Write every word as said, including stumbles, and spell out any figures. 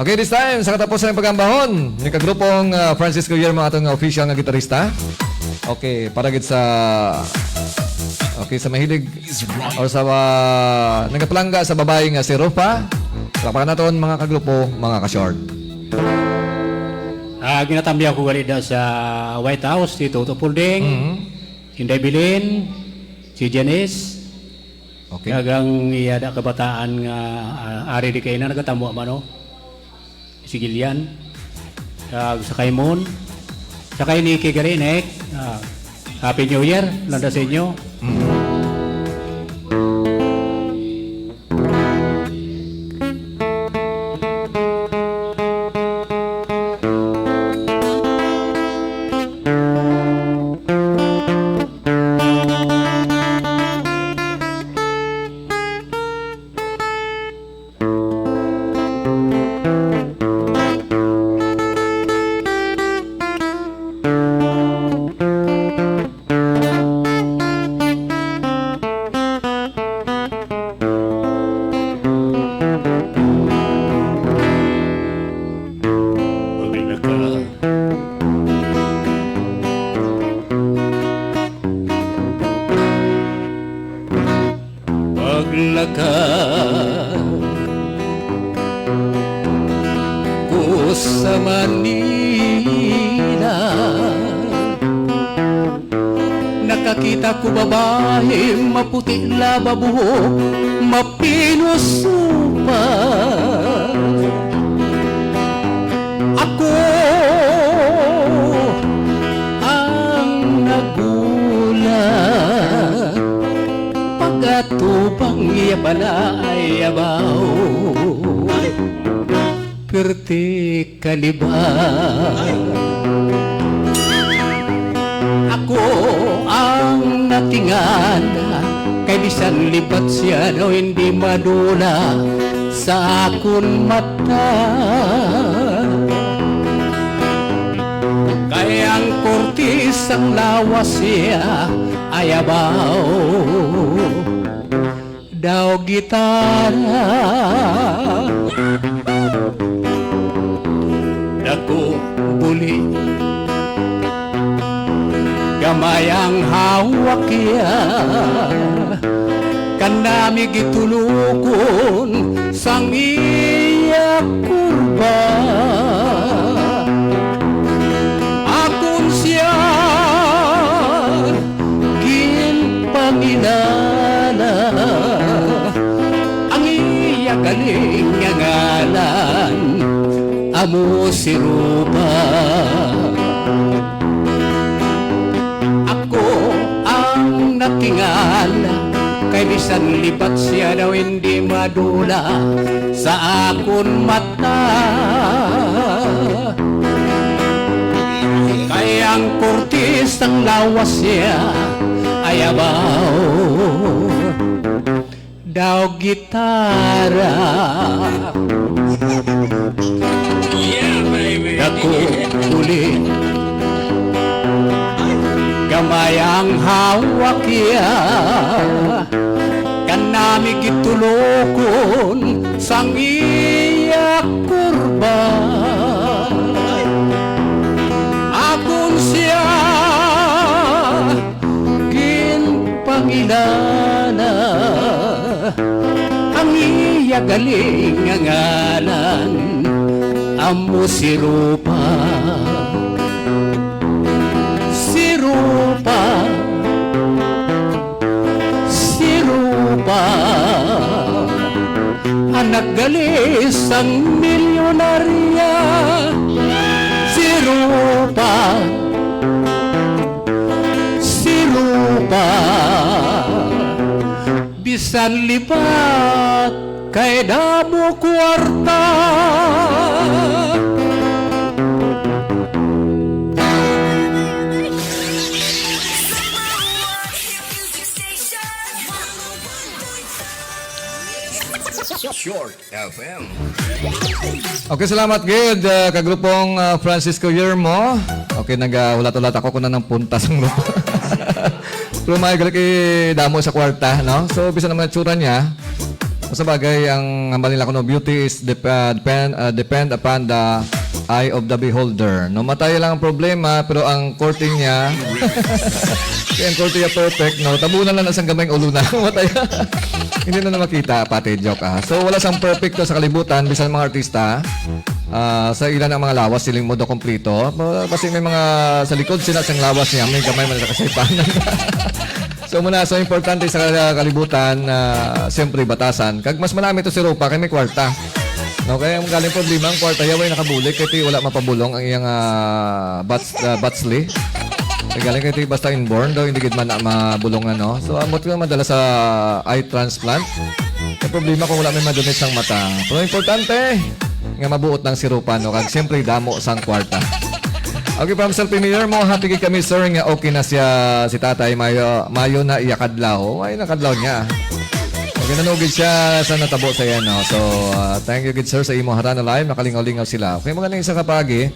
Okay, this time, sa katapusan ng pagambahon, ni kagrupong, ah, Francisco Yermo, aton nga official nga gitarista. Okay, para gid sa, okay, sa mahilig or sa, ah, nagapalangga sa babae nga si Rufa. Palakpakan naton, mga kagrupo, mga ka-short. Ah, ginatambi ako gali da sa White House, si Toto Pulding, Mhm. Inday Bilin, si Janice, Okay. Kag ang iya da kabataan nga, ah, ari di kay na nagatambwa man, no? Si Gillian, kag sa Kaimon, sa kay Nicky Garinek, ah, Happy New Year, landa sa inyo. Mm. Paglaka. Paglaka ko sa Manila, nakakita ko babayi, maputi laba buhok, mapinusupa. Ako ang nagulat, pag-atubang iya balay abaw. Perti ka libat. Ako ang natingala, kay bisan libat siya daw hindi madula sa akon mata. Kay ang kurtis sang lawas siya ay abaw. Daw gitara. Dako buli. Gamay ang hawak iya. Kanami gitulokon sang iya kurba. Akon siya ginpangilala, ang iya galing nga ngalan amo si Rupa. Ako ang natingala, kay bisan libat siya daw hindi madula sa akon mata. Kay ang kurtis sang lawas siya ay abaw daw gitara. Dako buli, gamay ang hawak iya. Kanami gitulokon sang iya kurba. Akon siya ginpangilala, ang iya galing nga ngalan amo si Rupa. Si Rupa, si Rupa, anak gali sang milyonarya. Si Rupa, si Rupa, bisan libat kay damo kwarta. Short F M. Okay, salamat gid, ah, kagrupong, ah, Francisco Yermo. Okay, nagahulat-hulat ako kung anong puntas ang lupa. Pero may gali kay damo sa kwarta, no? So, bisan naman itsura niya, Sa bagay, ang hambal nila kuno, beauty is dep- ah, depend ah, depend upon the eye of the beholder. No, matay lang ang problema, pero ang korte niya, kaya ang korte niya perfect, no? Tabunan lang na sang gamay ang ulo na. Matay. Hindi na na makita, pati joke, ah. So, wala sang perfecto sa kalibutan, bisan mga artista. Ah, sa ilan ang mga lawas, siling mo daw kompleto. Ba- Basi may mga sa likod sila sang lawas niya, may gamay man sa kasaypanan. So muna, so importante sa kal- kalibutan, ah, siyempre batasan. Kag mas manami to si Rupa kay may kwarta. No, kaya ang galing problema ang kwarta, yaway nakabulig kay ti wala mapabulong ang iyang ah, bats, ah, batsli. Kay galing kay ti basta inborn daw, hindi gid man na mabulong na, no? So amot ko madala sa eye transplant. Ang problema kung wala may madunit sang mata. Pero importante nga mabuot ng si Rupa, no? Kag siyempre damo sang kwarta. Okay, from Selfie Mayor mo, happy gid kami, sir, nga okay na siya, si tatay. Mayo, mayo na iya kadlaw. Ay, nakadlaw niya. Okay, nanugid siya sa natabo sa iya, no? So, ah, thank you gid, sir, sa imo harana live. Nakalingaw-lingaw sila. Okay, magandang isa ka pagi.